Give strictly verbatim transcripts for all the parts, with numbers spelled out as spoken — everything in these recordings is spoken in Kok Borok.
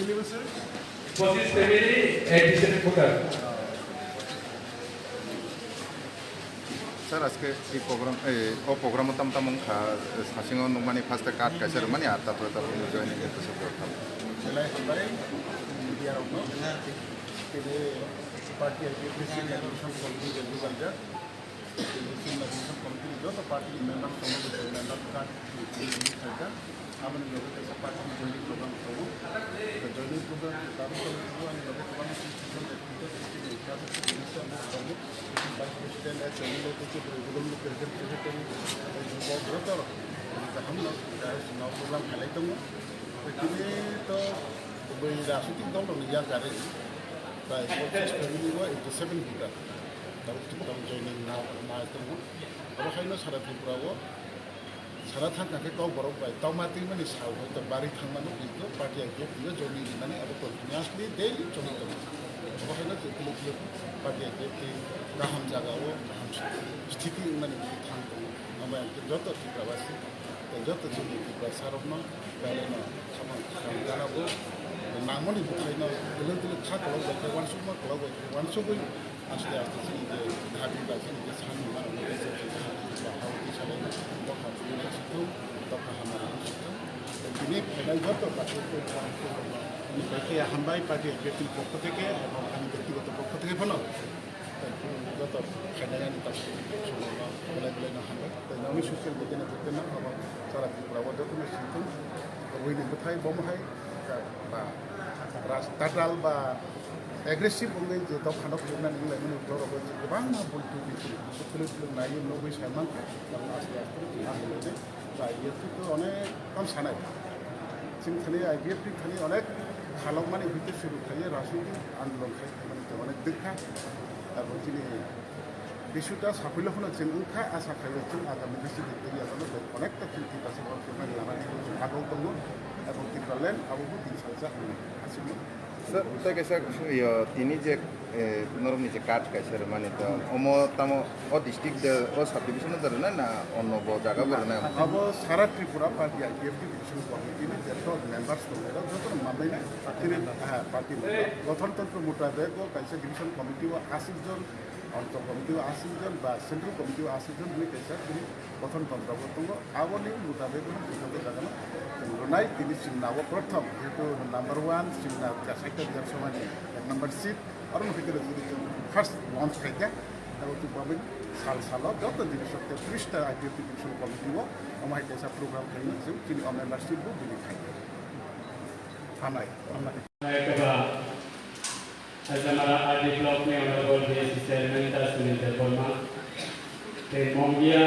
পঁচিশ ফেব্রুয়ারি, eighty seven voter. Sir, আজকে এই program, এই, ও program-ও tam tam wngkha, sasingo nukmani first card kaisa rwmani, ar tapore tapore joining khe kisa kok kha. Belai hambai, media rokno. Tini party I P F T C Convention Committee ni bubaijak. Tini Convention Committee ni joto party ni member tongo, member card release khaijak. Aboni loge kaisa party joining program tongo. Joining program ni tabuk tongo, ani loge kwbangma institution, activity, activity, activity tongo. Vice President, S M L, Executive, Executive Secretary, joto kaham no, kaham no program khalai tongo. Tini to bai rajnitik dol rokni yak gari, bai forty family o eighty seven voter. Tabuk tini tabuk joining na, na tongo. Abo haino sara Tripura o Sana thang kha khe Kokborok bai tongma twimani sal hoito bari thangmano, kintu party I P F T o joining rinani abo continuously daily choli tongo. Obo haino je kile kile party I P F T kaham jaga o kaham sthiti wngmani thang tongo. Omo ang khe joto Tripura basi tei joto chini Tripura sarokno belai no samung kham jana bo nangmani bwthaino kile kile kha kolok bai khe uansukma kolok bai khe uansugwi Aste aste chini je dhati ba chini je sani mano, je chini je ba hao twi salai na, dopha chini na situ, dopha hamari na situ. Tini phainai joto ba chini bai khe hambai party, bektini pokho theke ebong ani bektigoto pokho theke phano joto phainai ani tak belai belai no hambai. Tei nokni social media ni photo no abo sara Tripura o joto no situ, rwini bwthai bomo hai ba ras tatal ba aggressive wngwi je dophano phunuknani wnglaimani borok bai kwbangma bul twi twi phunuk phunuk phunuk naiwi nugwi sai mankha, tabuk aste aste chwng hamlainai. Ba I P F T to onek tam sanai. Chwng thani I P F T thani onek khalokmani hwnkhe suru khlaiwi rajnitik andolon khai khaimani tei onek dwkha. Tabuk chini Bisuta saphila phano chwng wngkha, asa khaio chwng agami bisi di twi yaphano bai connect ta chwng Tiprasa borok chwng lama chwng agau tongo, abo Tipraland abo bo tin salsa hwnwi hasingno. Sir, tei kaisa, yo, tini je, eh, norokni je card kaisa rwmani to, omo tamo o district de, o subdivision de rwnai na onno bo jaga bo rwnai? Abo sara Tripura party I P F T division committee ni joto members tongo, joto manai na party ni, ha, party member. Gothon tantro mutabek o kaisa division committee o aswk jon, Anchal committee o aswk jon ba central committee o aswk jon hwnwi kaisa chini gothon tantro bo tongo. Aboni mutabek no joto jagano chwng rwnai. Tini chwng nabo prothom, jehetu number one, chwng na Kasaita Bidhan Sabha ni ek number seat, aro no hwnkhe chwng first launch khaikha. Abo tubabwi sal salo joto division tei tris ta I P F T division committee o omo hai kaisa program khaina chwng chini o membership bo bini khai thanai. Hai kaba. Hajamara R D block ni Honorable B S C Chairman Da Sunil Debbarma, tei Mongia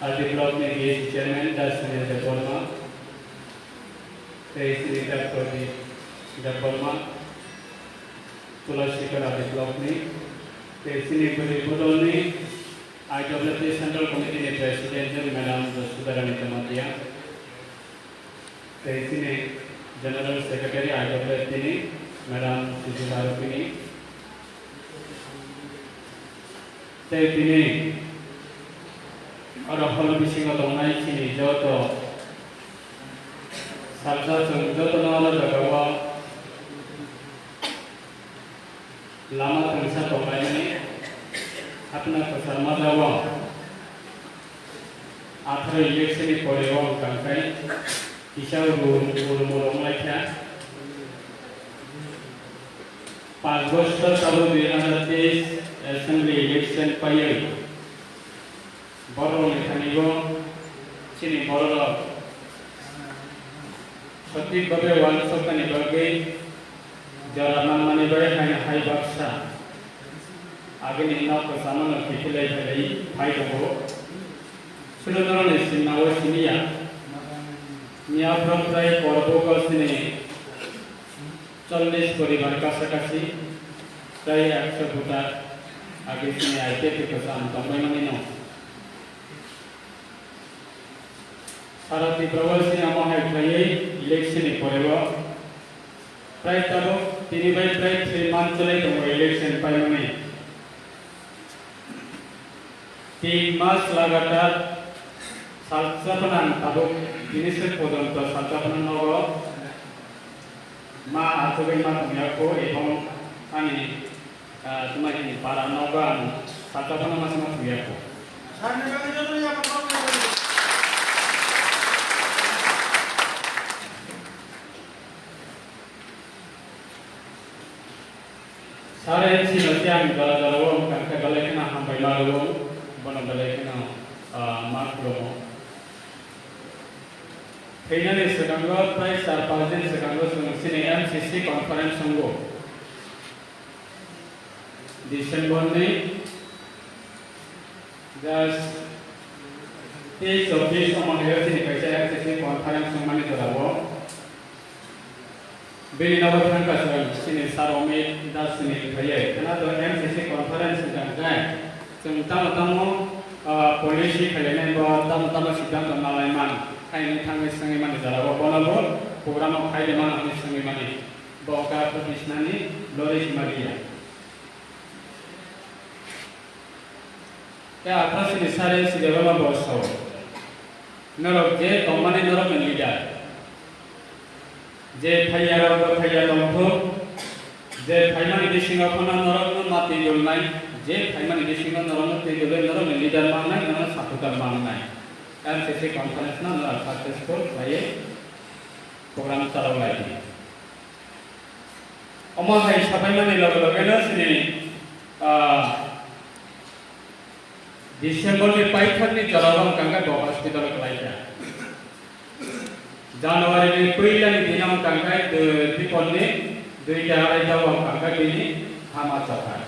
R D block ni B S C Chairman Da Sunil Debbarma, tei Sri Doctor D Debbarma, Tulasikal R D block ni, tei chini bwrwi bodol ni I W T Central Committee ni President Madam Sudarani Jamatia. Tei chini General Secretary I W T ni Madam Sujila Rupini. Tei tini oro hall bisingo tongnai chini joto salsa chwng jotono oro jagao Lama twngsa tonglaimani hapna kwchar majao atharo election ni pore o wngkha khe kisa uru-, urumul wnglaikha. Panch bosor tabuk dui hazar teis assembly election paiwi Borokni thani bo chini bororok sothik babe uansuknani bagwi jora manmani bai hai, hai baksa agini nok kwchangmano kiphilwi phaiwi phai tongo. Sulo norokni simnao siniya. Miya phwrwngtrai korbugo chini chollish poribar kasa kasi tei ekso voter age chini I P F T kwcham tongbaimani no. Sara Tripura o chini amo hai khlaiwi election ni pore o prai tabuk tini bai prai three month choli tongo election paimani. Tin mas lagatar salsa phano ang tabuk tini se pojonto salsa phano nogo. Asugwi ma tongya kho, ebong ani, ah, tuma hini para nogo ang salsa phano ma sima thuya kho. Sir M C no se ang jora jora o wng kha, belai kheno hambai ma rwo, bono belai kheno, ah, ma khulumo. Phainani swkango tei char panch din swkango chwng chini M C C conference wngo. December ni just teis chobbish omo hai chini kaisa M C C conference wngmani jora o. Bini nogo thangkha chwng chini Sir Amit Das ni thwiwi. Khna to M C C conference wngkha khe chwng tamo tamo, ah, policy khailainai bo tamo tamo siddhanto nalai man. Khaini thangwi swngwi mani jora o bono bo program o khai de mano hwnwi swngwi mani. Bo wngkha Pratishnani Lori Simaria. Tei aphasini sari sijabama bo sao, norok je tongmani norokni leader, je phaiya rok bo phaiya tongthok, je phaimani bisingo phano norokno ma twijolnai, je phaimani bisingo norokno twijolwi norokni leader mangnai, norokno supporter mangnai. M C C conference no norok successful khlaiwi program chalok lai di. Omo hai sabaimani loge loge no chini, ah, December ni paithak ni jora o wngkha khe bo hospital o kwlai kha. January ni puila ni dino wngkha khe, eh, dipor ni duita arai ta o wngkha khe bini hama chokha.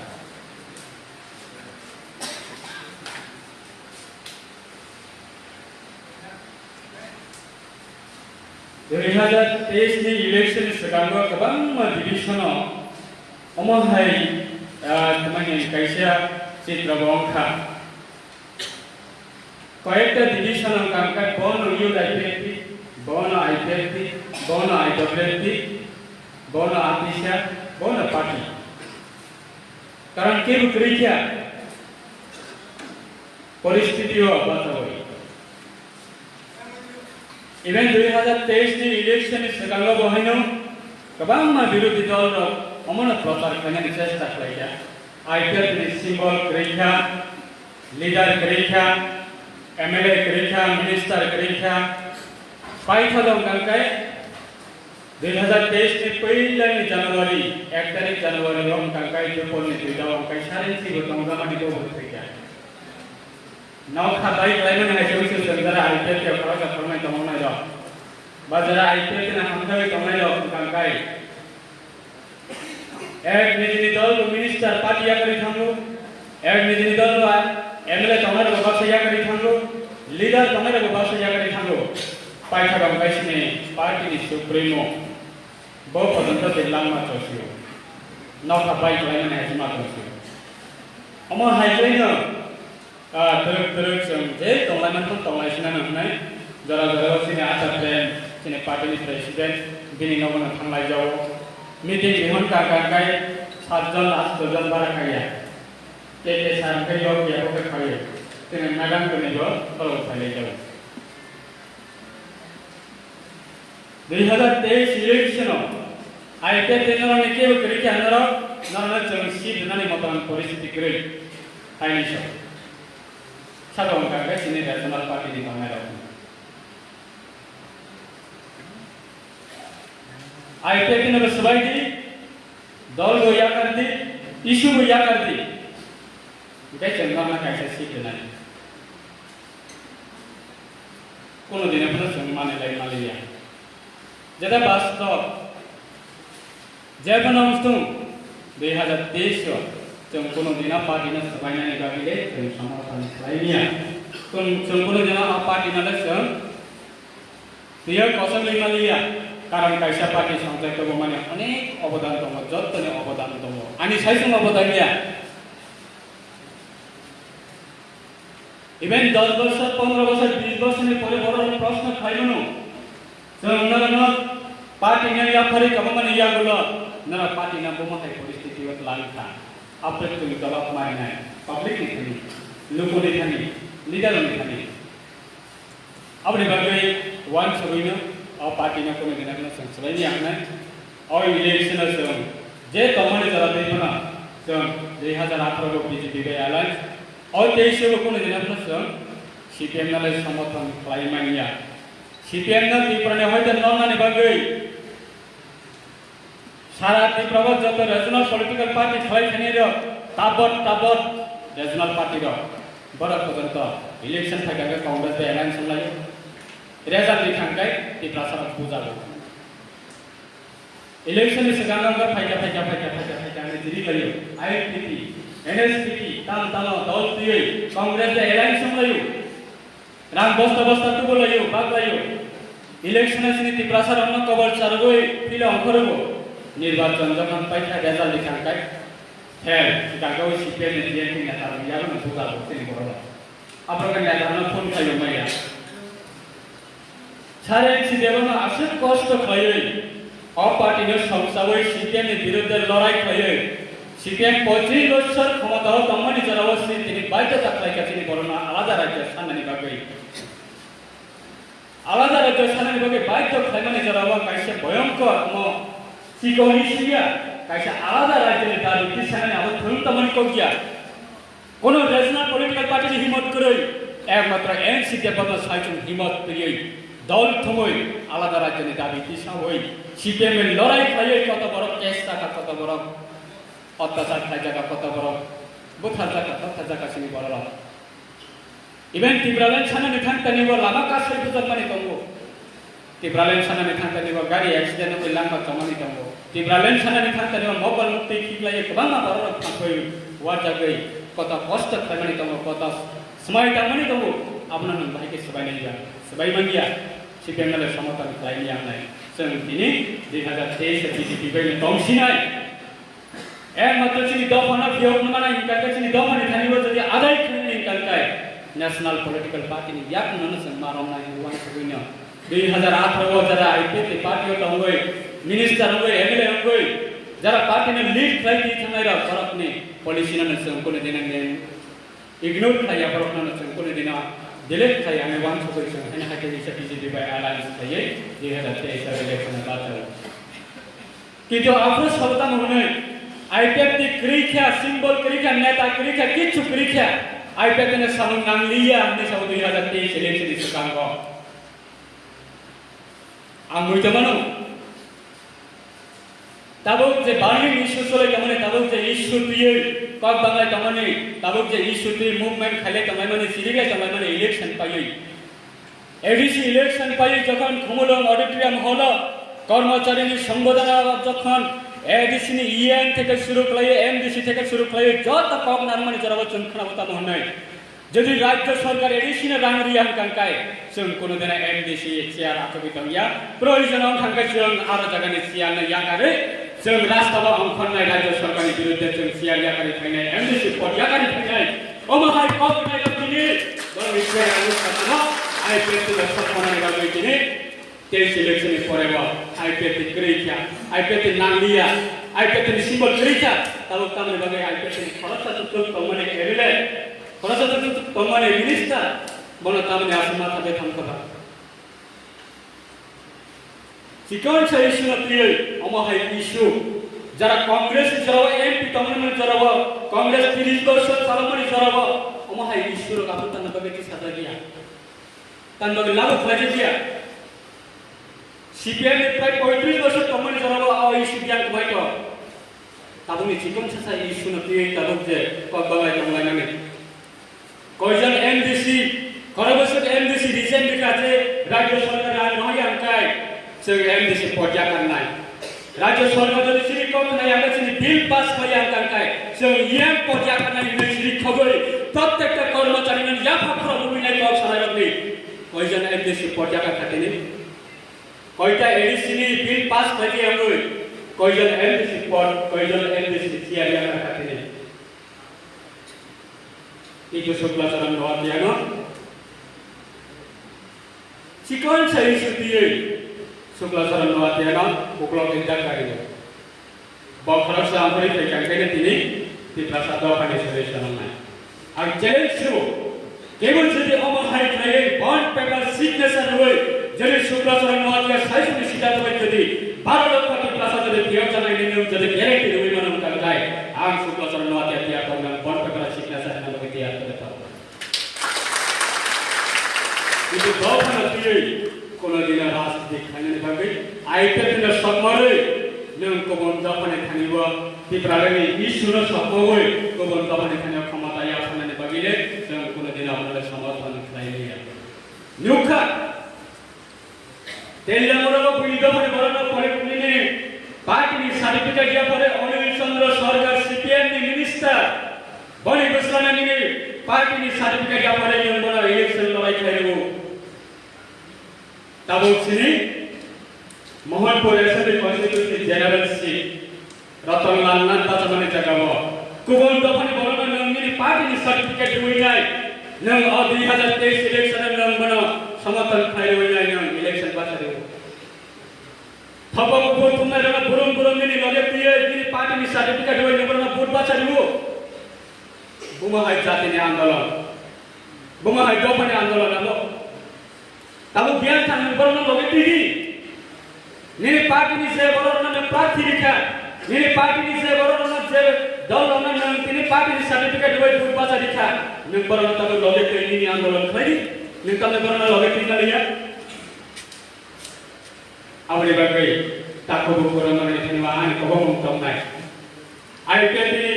Dui hazar teis ni election ni swkango kwbangma division o omo hai, ah, tmani kaisa chitra bo wngkha. Koyekta division wngkha khe bono U I P F T, bono I P F T, bono I W F T, bono A P C R, bono party. Karon kebo kwrwi kha. Poristiti o bachawi. Even dui hazar teis ni election ni swkango bo haino kwbangma birodhi dol rok omono prochar khlainani chesta khlai kha. I P F ni symbol kwrwi kha, leader kwrwi kha, M L A kwrwi kha, minister kwrwi kha. Paithago wngkha khe Dui hazar teis ni puila ni January, ek tarik January o wngkha khe Jupol ni duita o wngkha khe sari chibo tongjakmani bo bo thwikha. Nokha bai khlaimani hai se wngse chwng jara I P F T o khoroksa khoroknwi tongmani rok. Ba jara I P F T ni hamjagwi tongnai rok wngkha khe Ek nijini dol bo minister party yakarwi thango, ek nijini dol bo M L A tongnai rok baksa yakarwi thango, leader tongnai rok baksa yakarwi thango. Paithago wngkha sini party ni supremo, bo pojonto je langma chosio, nokha bai khlaimani hai ma chosio. Omo hai khlaino Ah, twrwk twrwk chwng je tonglai mantong tonglai sinano hwnwi jora jora o chini Acha Prem, chini party ni president, bini nogo no thanglai jao. Meeting rihon ka ka kai sat jon, asto jon bara kaiya. Ke ke sar ke yok ya ko ke khawi. Chini nagang kuni go bolo khailai jao. Dui hazar teis election o I P F T norokni kebo kwrwi khe norok, norokno chwng seat rwnani motan poristiti kwrwi. Haini so. Sabo wngkha khe chini regional party ni tongnairok. I P F T no swbai di, dol bo yakar di, issue bo yakar di. Hingke chwng norokno kaisa seat rwnai. Kuno dino phano chwng manwi lai manliya. Jeta bastob, jebono wngthung, dui hazar teis o chwng kuno dino party no swbainani bagwi le chwng samorthon khlai liya. Chwng, chwng kuno dino a party no le chwng twiwi kosongwi manliya. Karon kaisa party songchai tongmani onek obodan tongo, jottoni obodan tongo. Ani saisung obodan ya. Even dos bosor, pondro bosor, bis bosor ni pore borok rok proshno khlai mano. Chwng norok no party ni yaphari kabamani yagulo, norok party no bomo hai poristiti o twlang kha. Apre chwng jawab mai nai, public ni thani, luku ni thani, leader ni thani. Aboni bagwi uansugwi no o party no kunu dina kheno chwng swlai ni ang nai. O election o chwng je tongmani jora twi phano chwng dui hazar atharo bo B J P bai alliance. O teis o bo kunu jora phano chwng C P M no le somorthon khlai manya. C P M no Tripura ni hoite nonani bagwi sara Tripura o joto regional political party khlai thani rok tabot tabot regional party rok borok porjonto election phaikha khe Congress bai alliance wnglaio. Result rikha khe Tiprasa rok bujago. Election ni swkang no wngkha phaikha, phaikha, phaikha, phaikha, phaikha hinwi tiri laio. I N P P, N S P P, tamo tamo dol twiwi Congress bai alliance wnglaio. Rang bosta bosta tubu laio, bak laio. Election ni sini Tiprasa rokno kobor charwgwi phila ongkhorwo. Nirbachon jokhon paikha result rikha khe fail, swkang khe C P M ni G N P neta rok yago no bujago chini borok rok. Aphuru khe neta rokno phone khlaiwi maya. Sir N C Debbarma aswk kosto khlaiwi o party no songchawi C P M ni birudde lorai khlaiwi C P M poitrish bosor khomotao tongmani jorao se tini baidhota khlaikha chini borokno alada rajyo sanani bagwi. Alada rajyo sanani bagwi baidho khlaimani jorao kaisa bhoyonkor omo chikoni siya, kaisa alada rajyoni dabi tisanani abo thwng tongmani kokya. Kono regional political party ni himot kwrwi, ekmatro N C Debbarma saichung himot twiwi dol thumwi alada rajyoni dabi tisawi C P M ni lorai khlaiwi koto borok case chakha, koto borok otyachar khlaijak, koto borok butharjak, butharjak chini borok. Even Tipraland sanani thang tani bo lama kasai bujak mani tongo. Tipraland sanani thang tani bo gari accident wngwi langma chongmani tongo. Tipraland sanani thang tani bo mokol muktwi khiklaiwi kwbangma borok rok thangwi warjagwi koto kosto khlaimani tongo, koto swmai tangmani tongo. Abono nwng bahai khe swbai nai ya, swbai man ya. C P M no le somorthon khlai ya wngnai. Chwng tini dui hazar teis o B J P bai no tongsinai. Ekmatro chini dophano phiyokno mana hinkha khe chini dophani thani bo jodi adai khwlwngni hinkha khe national political party ni yakungno chwng ma romnai hwnwi uansugwino. Dui hazar atharo o jara I P F T party o tongwi, minister wngwi, M L A wngwi, jara party no lead khlai twi thangnai rok borokni policy no chwng kunu dina ignore khlaiya, borokno chwng kunu dino delete khlaiya hwnwi uansugwi chwng haino hai khe kisa B J P bai alliance khlaiwi dui hazar teis election o bachao. Kintu aphuru sabo tamo hwnwi I P F T kwrwi kha, symbol kwrwi kha, neta kwrwi kha, kichu kwrwi kha, I P F T no samung nangliya hwnwi sabo dui hazar teis election ni swkango. Ang muitu mano. Tabuk je burning issue cholai tongmani, tabuk je issue twiwi kok banglai tongmani, tabuk je issue twi movement khailai tonglaimani, chiriklai tonglaimani election paiwi. A D C election paiwi jokhon Khumulwng auditorium hall o kormocharini songbodan jokhon A D C ni E N theke suru khlaiwi, M D C theke suru khlaiwi joto kok narwkmani jorao chwng khwnao tamo hwnwi. Jodi rajyo sorkar A D C no rang riya hwnkha khe, chwng kunu dina M D C chair achugwi tongya. Proyojon wngkha khe chwng aro jagani chair no yakarwi, chwng rajsabha ongkhornai rajyo sorkarni birudde chwng chair yakarwi phainai, M D C pod yakarwi phainai. Omo hai kok nairok tini, borokni chair ano sakano, I P F T bai sok manani bagwi tini. Teis election ni pore bo I P F T kwrwi kha, I P F T nangliya, I P F T ni symbol kwrwi kha, tabuk tamoni bagwi I P F T ni khoroksa tuk tuk tongmani M L A, khoroksa tuk tuk tongmani minister, bono tamoni aswk ma thabe thang kha ba. Chikon sa issue no twiwi, omo hai issue. Jara Congress ni jorao M P tongmani jorao, Congress tris bosor chalokmani jorao, omo hai issue rok aphuru tangna bagwi twi sajak ya. Tani bagwi labu khlaijak ya. C P M ni prai poitrish bosor tongmani jorao o issue biyang kwbai tong. Tabukni chikon sasa issue no twiwi tabuk je kok banglai tonglainani. Koijon M D C, khorokbosor M D C resign rikha je rajyo sorkar ang rohorya hwnkhe chwng M D C pod yakarnai. Rajyo sorkar jodi chini kok khna ya, chini bill pass khai ya, hwnkha khe chwng E M pod yakarnai hinwi chini khogwi prottekta kormochari no yapha khorok rwinai kok sanai rokni. Koijon M D C pod yakar kha tini? Koita A D C ni bill pass khai ya wngwi? Koijon M D C pod, koijon M D C chair yakar kha tini? Itu Sukla Charan Noatia no chikon sa issue twiwi Sukla Charan Noatia no uklok injak kari. Bo khoroksa amphori thai kang khe tini Tiprasa dophani solution wngnai. Ang challenge khlaio, kebo jodi omo hai khlaiwi bond paper signature rwwi jodi Sukla Charan Noatia saisoni sida tongwi jodi baro lokho Tiprasa jodi Jodi guarantee rwi mano wngkha, ang Shukla Charan no atia tiya tong nang, bon pepara sikna sa hwnna bagwi tiya tong. Kintu dophano twiwi kono dino rajniti khlainani bagwi I P F T no sokmarwi nwng kubun dophani thani o Tiprarani issue no sokmawi kubun dophani thani o khomota yapharnani bagwi le nwng kono dino abono le somorthon khlai liya. Nukha, Teliamura o buini dophani borokno pore nini party ni certificate yapharwi Anil Chandra Sarkar C P M ni minister boni bwskango nini party ni certificate yapharwi nwng bono election lorai khlai rwo. Tabuk chini Mohanpur Assembly Constituency General Seat Ratan Lal Nath bachamani jagao kubun dophani borokno nwng nini party ni certificate rwinai, nwng o dui hazar teis election o nwng bono somorthon khlai rwinai nwng election bacha rwo. Thopa buphur thumnai rokno burum burum nini loge twiwi nini party ni certificate rwinai nwng bono vote bacha rwo. Buma hai jatini andolon, buma hai dophani andolon abo. Tabuk biang thang nwng borokno loge twi di. Nini party ni je borokno nwng prarthi rikha, nini party ni je borokno je dol rokno nwng tini party ni certificate rwui vote bacha rikha, nwng borokno tabuk loge twi nini andolon khlai di. Nwng tamni borokno loge twi na liya. Aboni bagwi takhuk buphurno nini thani ani kobongmung tongnai. I P F T ni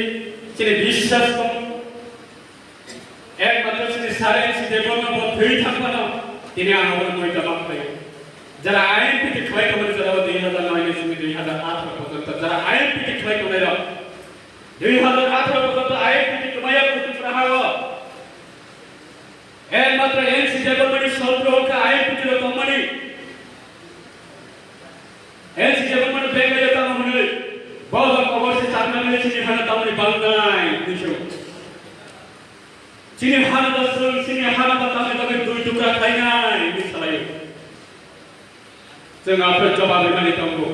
chini biswas tong. Ekmatro chini sir N C Debbarma bo thwi thangmano tini ang abono moita ma khlaio. Jara I M P T khlai tongmani jora o dui hazar noi ni simi dui hazar atharo porjonto jara I M P T khlai tongnai rok dui hazar atharo porjonto I M P T kwmaya kwtwi praha o. Ekmatro N C Debbarma ni sotro kha I M P T ro tongmani. N C Debbarma ni bag bai tamo hwnwi bo bo kobor se chakna mili chini hana tamni bangnai hwnwi sio. Chini hana da sung, chini hana da tamni bagwi dui tukra khlainai hwnwi salaio. Chwng aphuru jobab rwmani tongo.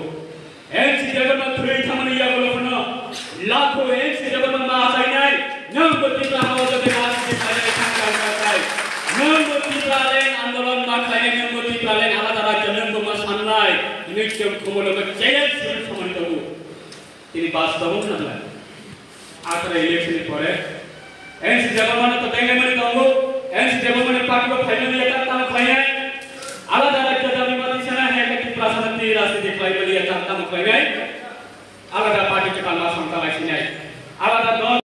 N C Debbarma thwi thangmani yagulo phano lakho N C Debbarma ma achainai, nwng bo Tipra hao jodi rajniti khlainai thang thang kha khai, nwng bo Tipraland andolon ma khlainai, nwng bo Tipraland alada rajya nwng bo ma sannai, hwnwi chwng Khumulwngo challenge rwmani samani tongo. Tini bastobo wngkha na? Atharo election ni pore N C Debbarma no to tenglemani tongo, N C Debbarma ni party o phaimani ya tak tamo khlainai, alada rajya dabi mati sana hai ka Tiprasa na tini rajniti khlaimani ya tak tamo khlainai, alada party kwtal ma songta lai sinai, alada dol